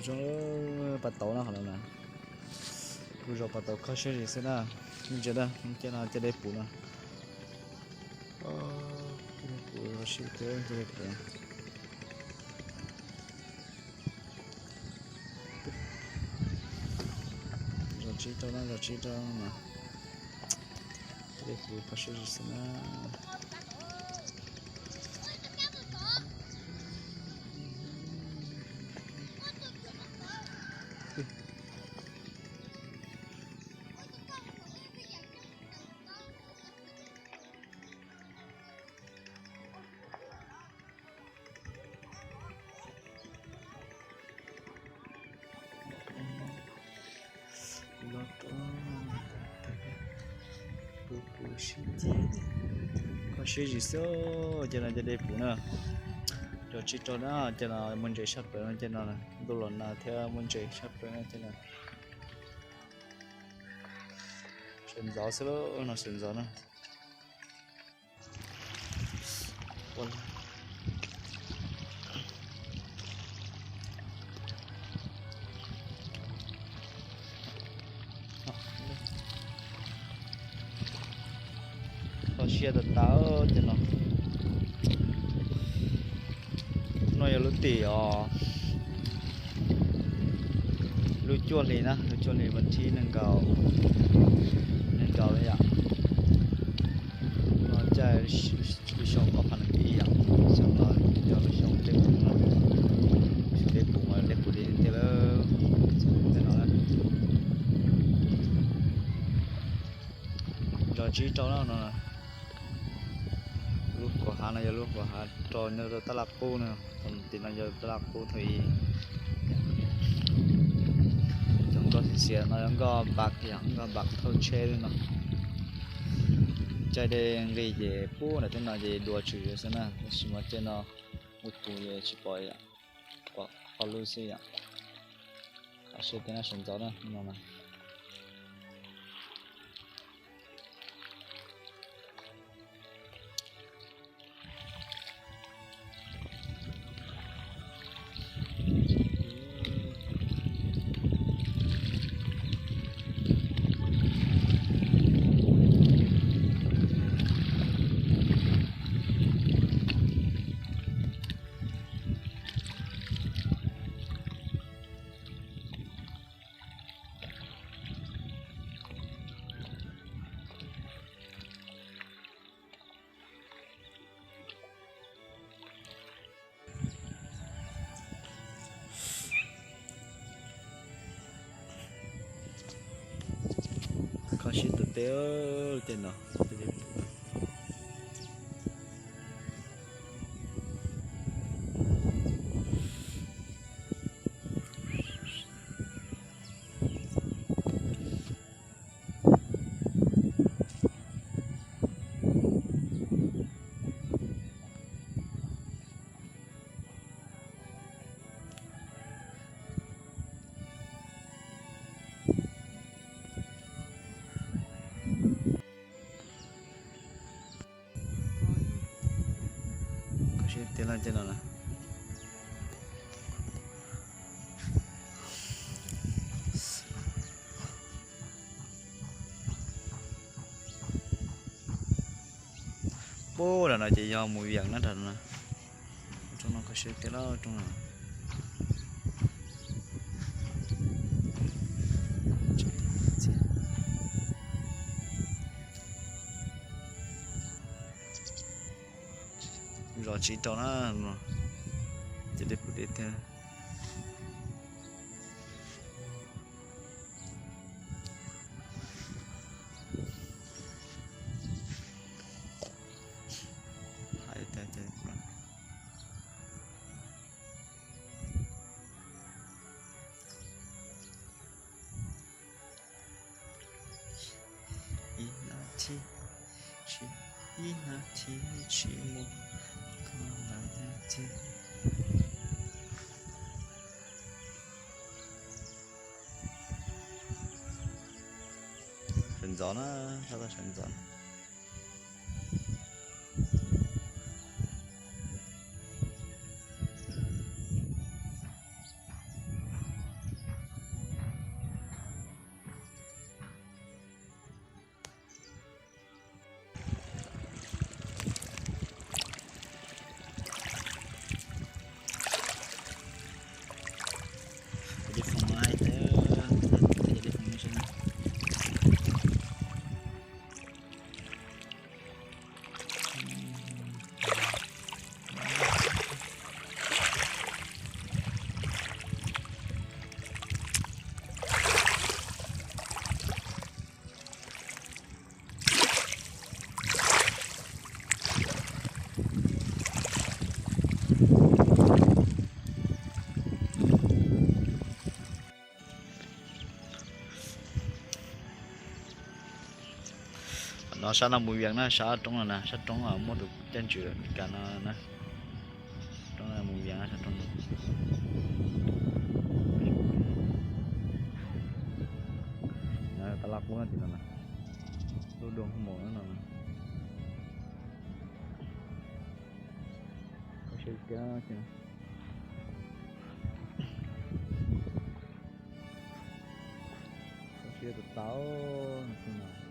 Zoo pas tauv na, qhov no na. Kuv zov pas tauv kho siab zim xwb na. Ntsia na, ntsia no cov dej puv no. Cov dej puv, zov sib thiab cov dej puv. Zov tsib rau na, zov tsib rau na. Cov dej puv kho siab zim xwb na. Kho siab zim xwb, ces no cov dej puv na. Zov tsib rau na, ces no muaj ntses sab plaws no, ces no ntuj los nag thiab muaj ntses sab plaws no, ces no sawv ntxov xwb lauj, no sawv ntxov na. Kho siab tas tas ces no. No yog lub tim os, lub cuaj hli na, lub cuaj hli vas thib nees nkaum, nees nkaum yom. No caij lub xyoo ob phav nees nkaum ib yom, xyoo no yog lub xyoo dej puv no, xyoo dej puv mas dej puv li tiag lawm. Zov tsib rau na no. Lub kaum hav no yog lub kaum hav rau nyob rau tab laj qub no, tim no yog tab laj qub thaum ub. Cov nkoj xiav xiav no yog nkoj npam yom, nkoj npam thauj tsheb li no. Caij dej nqis ces pub nram tej no ces dua tswm xwb na, tab sis mas caij no ub tus ces tsis pom, pom qhov lub xwb yom. Kho siab tiag na, sawv ntxov na no. Kho siab tus teb tej no. Kho siab tiag lawm tej no na. Pub nram no ces yog mus Vias na, nram no. Rooj no kho siab tiag lawm rooj no. Zov tsib rau na, ces dej puv deb tiag. Ib nab thib, ib nab thib tsis muaj, koj lawm nab thib. Sawv ntxov na, sab toj sawv ntxov. No sab no mus Vias na, sab roob no na, sab roob muaj tus caij ntsws Meskas no na. Roob no mus Vias na, sab roob no. Tab laj qub tim no na, lub dua mus no na. Koj siab kiag, koj siab tau tau no.